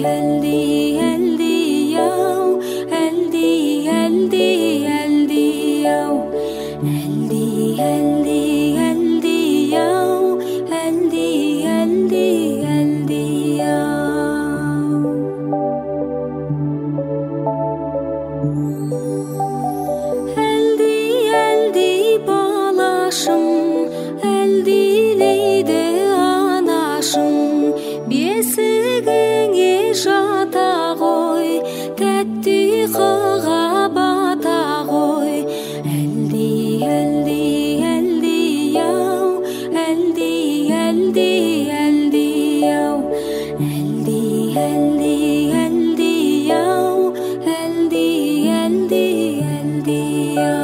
әлди, әлди ау, әлди, әлди, әлди ау, әлди, әлди, әлди ау, әлди, әлди, әлди ау. Әлди, әлди балашым, әлдилейді анашым, бесігіңе жата ғой, тәтті ұйқыға бата ғой. Әлди, әлди, әлди ау, әлди, әлди, әлди ау, әлди, әлди, әлди ау, әлди, әлди, әлди ау.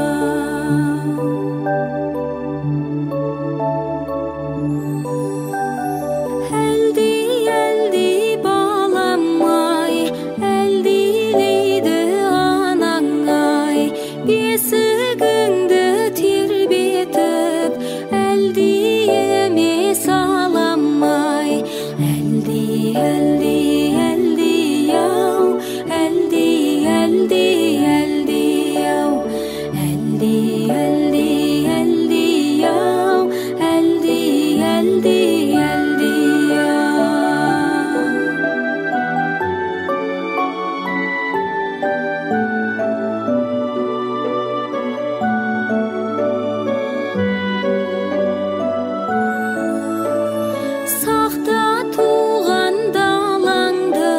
Әлди, әлди балам-ай, әлдилейді анаң-ай, бесігіңді тербетіп, әлдиіме салам-ай. Әлди, әлди, әлди ау, әлди, әлди, әлди ау, әлди, әлди, әлди ау, әлди, әлди, әлди ау. Сақта туған далаңды,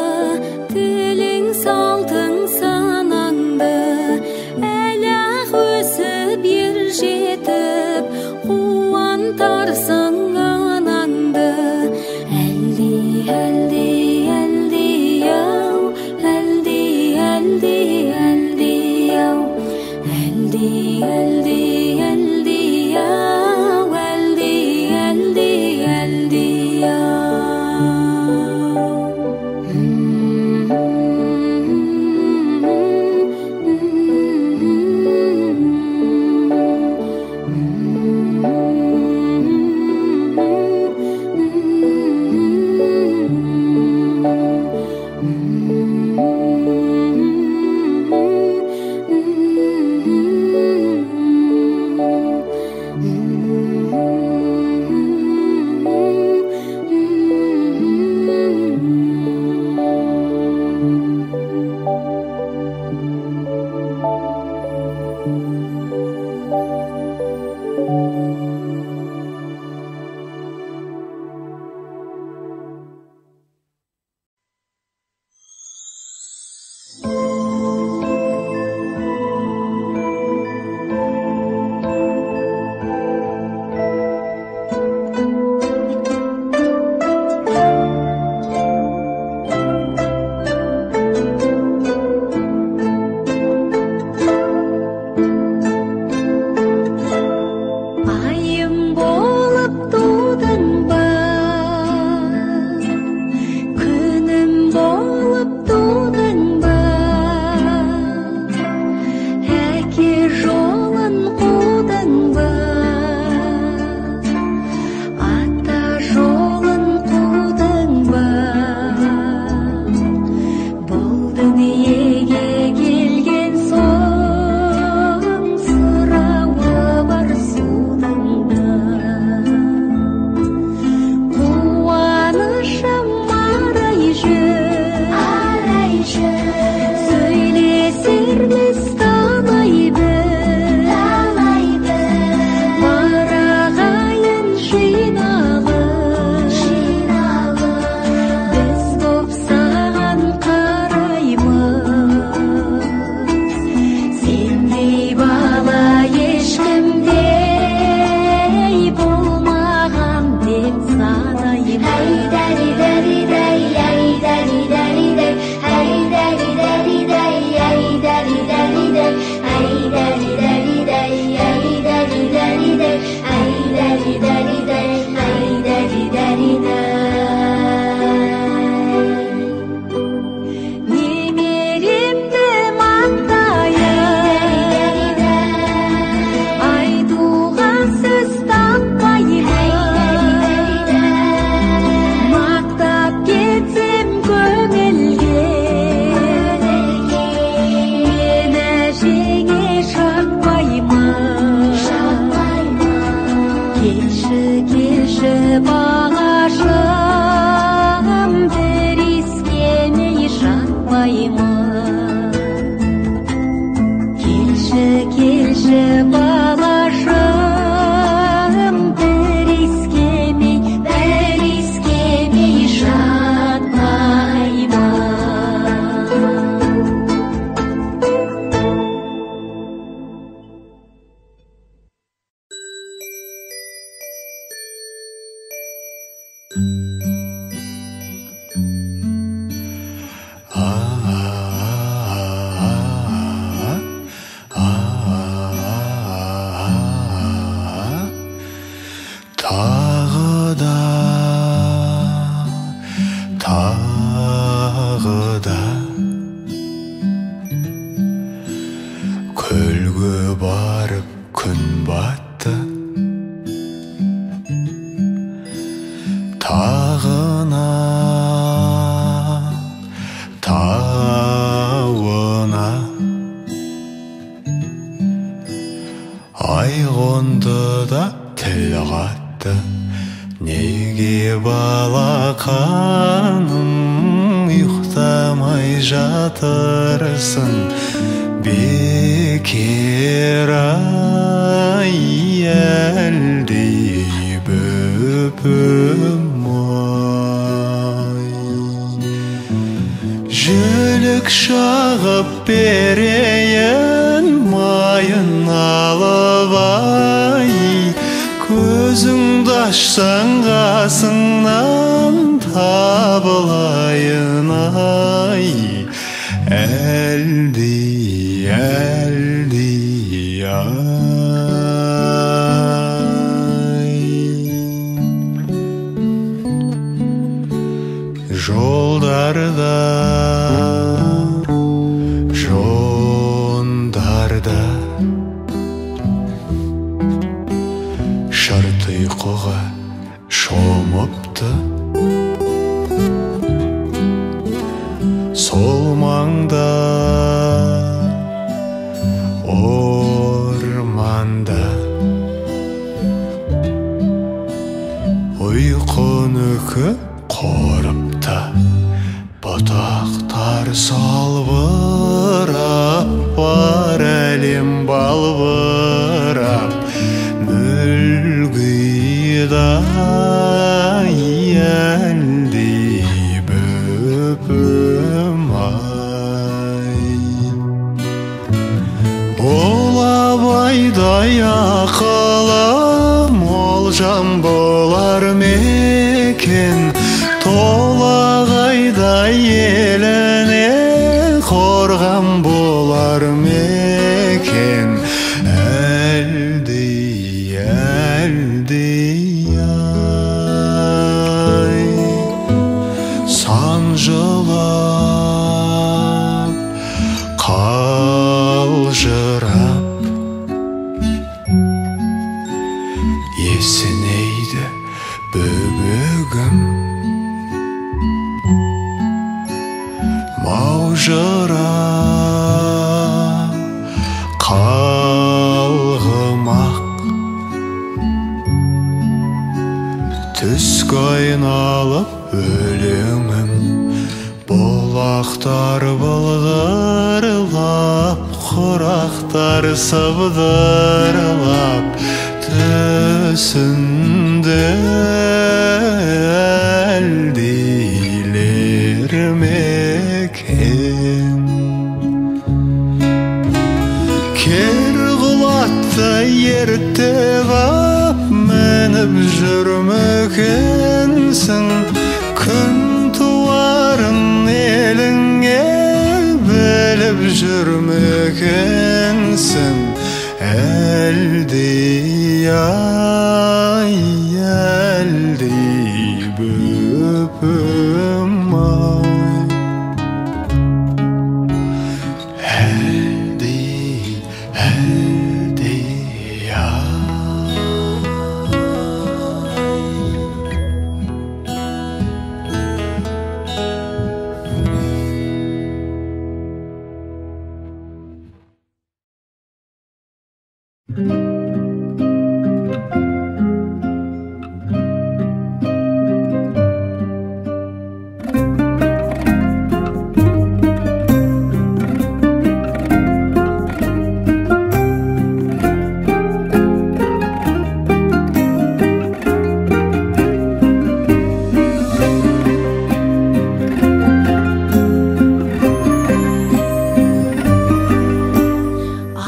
тілің салтың санаңды, әлі-ақ өсіп ер жетіп, қуантарсың анаңды. Әлди, әлди, әлди ау, әлди, әлди, әлди ау, әлди, әлди, әлди ау, әлди, әлди, әлди ау. Көлге барып күн батты, тағына, тауына. Ай қонды да тіл қатты, неге балақаным ұйықтамай жатырсың? Бекер ай, әлде бөпем ай. Жілік шағып берейін, майын алып ай, көзіңді ашсаң қасыңнан табылайын ай. Әлди, әлди ай. Жолдарда, жондарда шырт ұйқыға шомыпты, сол маңда орманда ұйқынікі қорыпты. Бұтақтар салбырап, бар әлем балбырап, мүлгиді ай, әлди бөпем ай. Бұл Абайдай ақылы мол жан болар ма екен? Толағайдай еліне қорған болар ма екен? Әлди, әлди ай. Сан жылап, қалжырап есінейді бөбегім, маужырап қалғымақ түске айналып өлеңім. Бұлақтар былдырлап, құрақтар сыбдырлап, түсінде әлдилер мекен. Керғұлатты ерттеп ап, мініп жүрмекенсің, күн туарын еліңе біліп жүрмекенсің. Әлди ай, әлди бөпем ай. Әлди, әлди ай.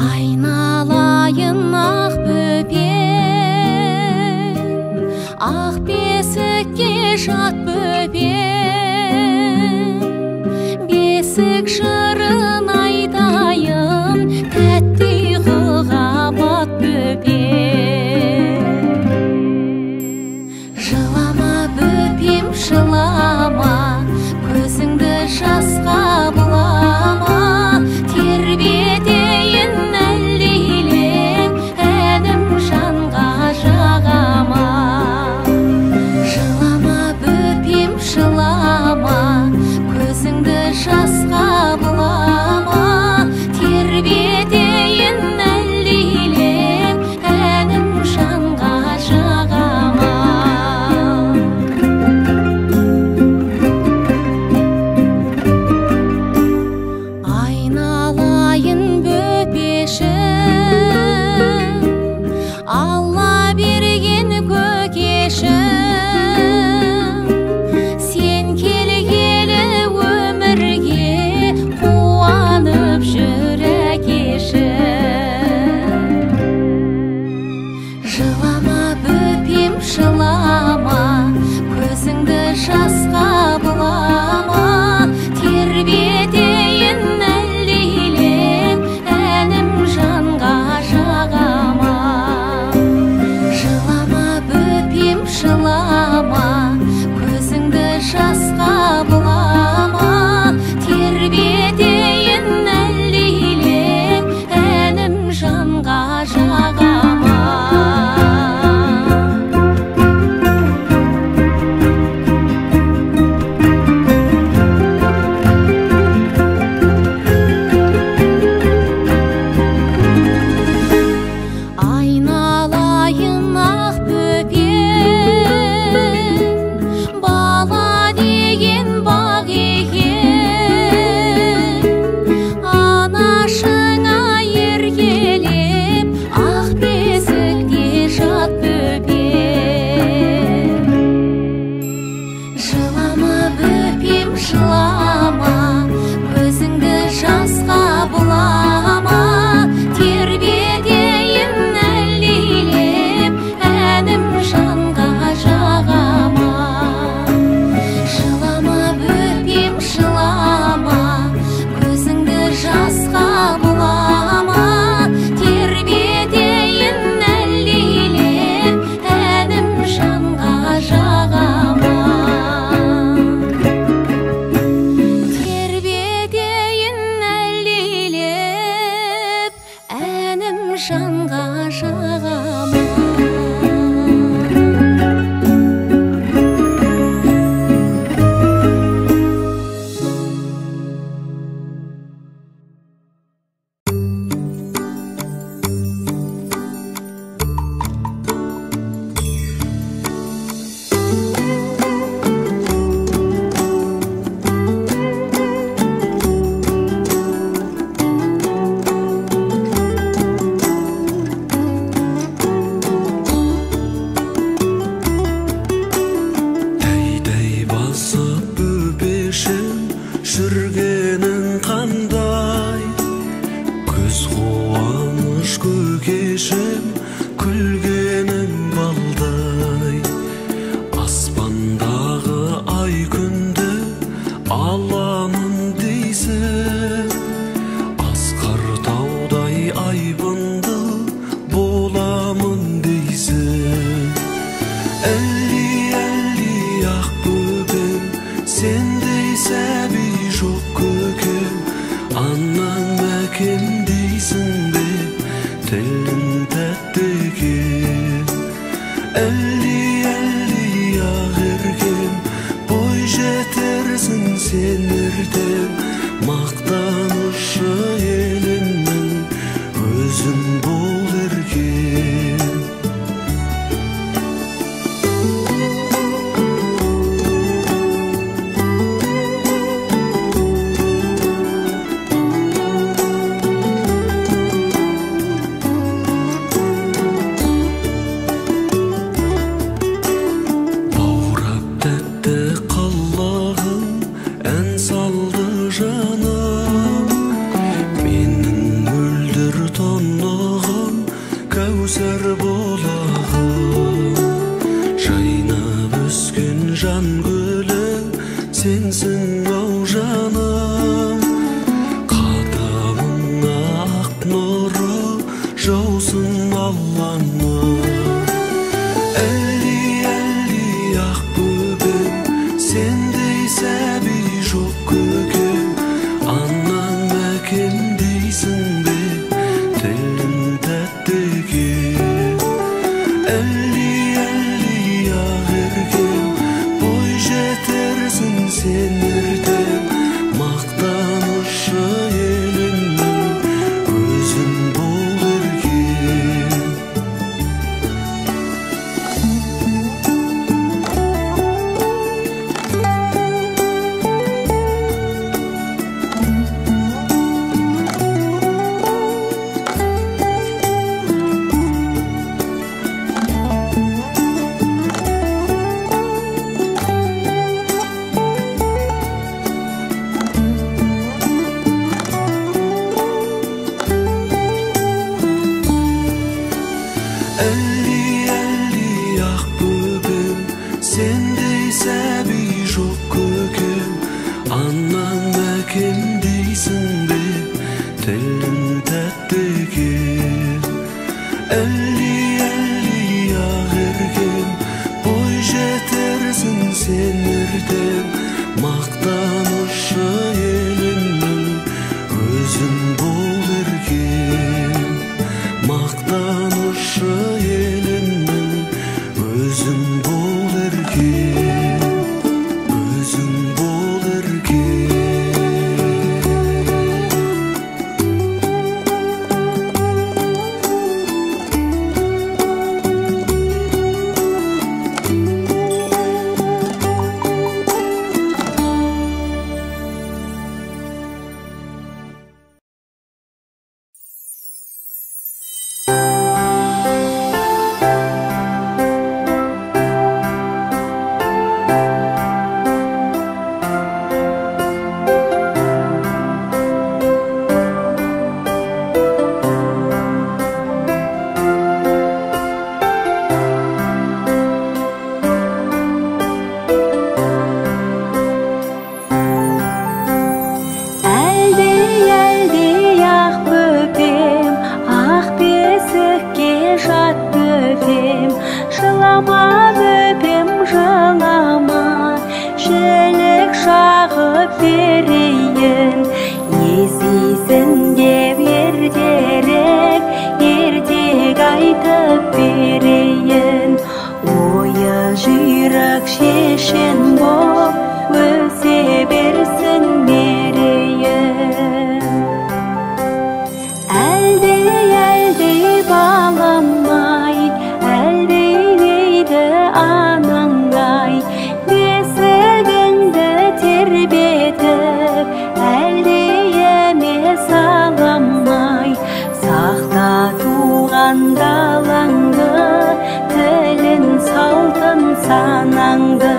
Айналайын. Жанға жағамын. санаңды,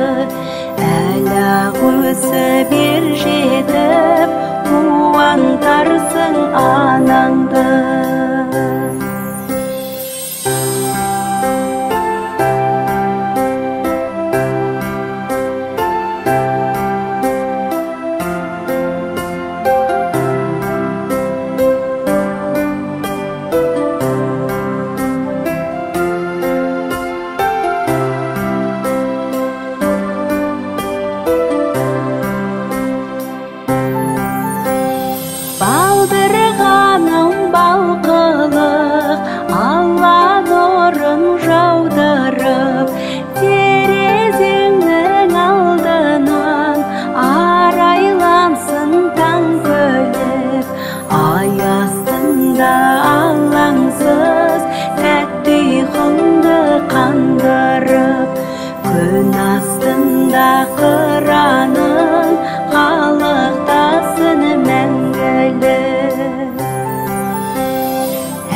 әлі-ақ өсіп ер жетіп, қуантарсың анаңды. Балдырғаным балқылық, Алла нұрын жаудырып, терезеңнің алдынан арайлансын таң күліп, ай астында алаңсыз тәтті ұйқыңды қандырып, күн астында қыраның қалықтасын мәңгілік.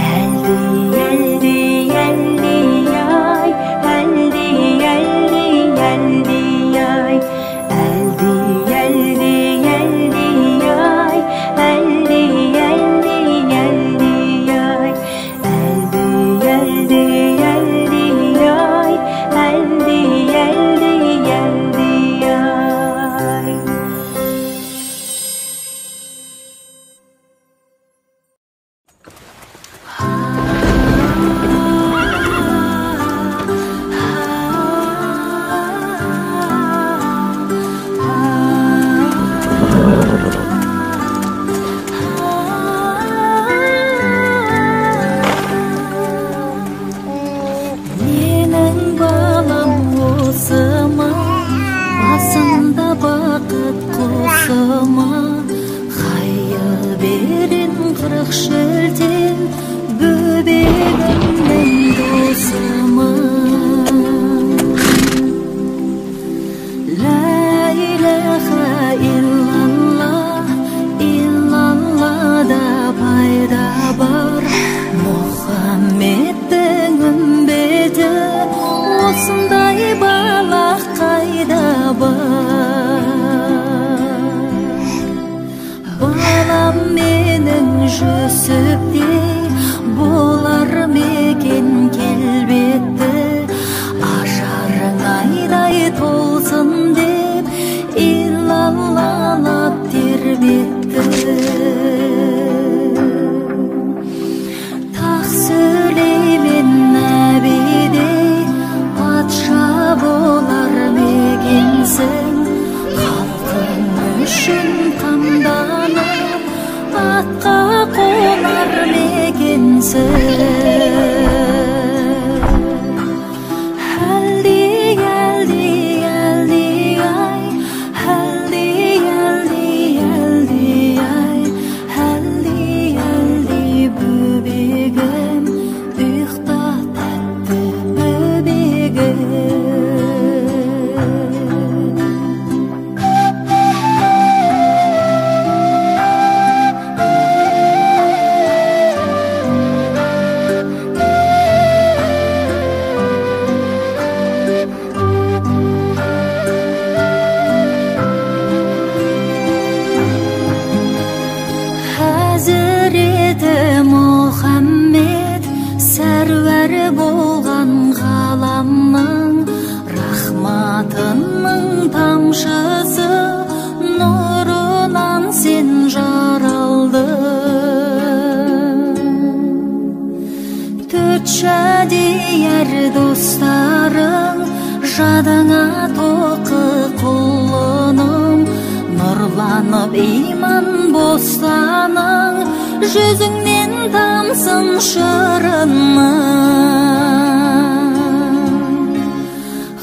Әлди, әлди, әлди, ай, әлди, әлди, әлди, ай, әлди, әлди, әлди, ай, әлди, әлди, әлди, ай, әлди, әлди, әлди, ай, әлди, әлди, әлди, ай. Менің балам осы ма, басында бақыт құсы ма, хайыр берен 40 шілден бөбегімнің досы ма. Ла илаха иллалла, иллаллада пайда бар, Мұхаммедтің үмбеті, осындай бала қайда бар? Балам менің Жүсіптей болар ма екен келбетті, ажарың айдай толсын деп иллаллалап тербетті. Тақ Сүлеймен нәбидей патша болар ма екенсің, халқың үшін қамданып атқа қонар ма екенсің? Әлди, әлди, әлди, ай, әлди, әлди, әлди, ай, әлди, әлди, бөбегім, ұйықта тәтті бөбегім. Хазіреті Мұхаммед сәруәр болған ғаламның, рахматының тамшысы нұрынан сен жаралдың. Төрт шадияр достарың жадыңа тоқы құлыным, нұрланып иман бостаның, жүзіңнен тамсын шырыны.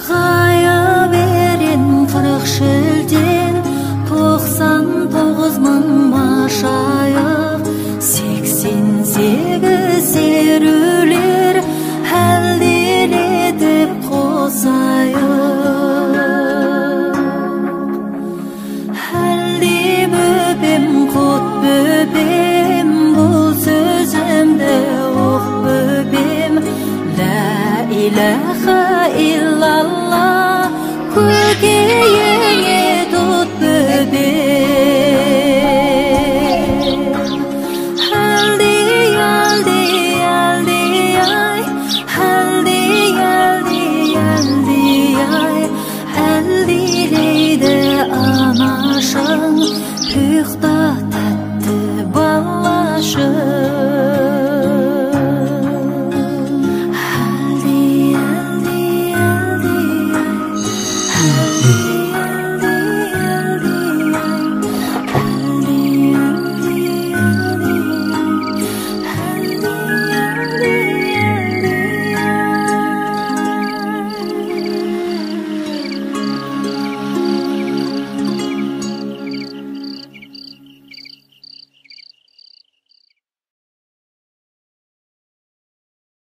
Ғайып ерен 40 шілден 99 мың машайық, 88 серулер әлделетіп қосайық. Әлди бөпем, құт бөпем, бұл сөзімді оқ бөпем, Ла илаха иллалла,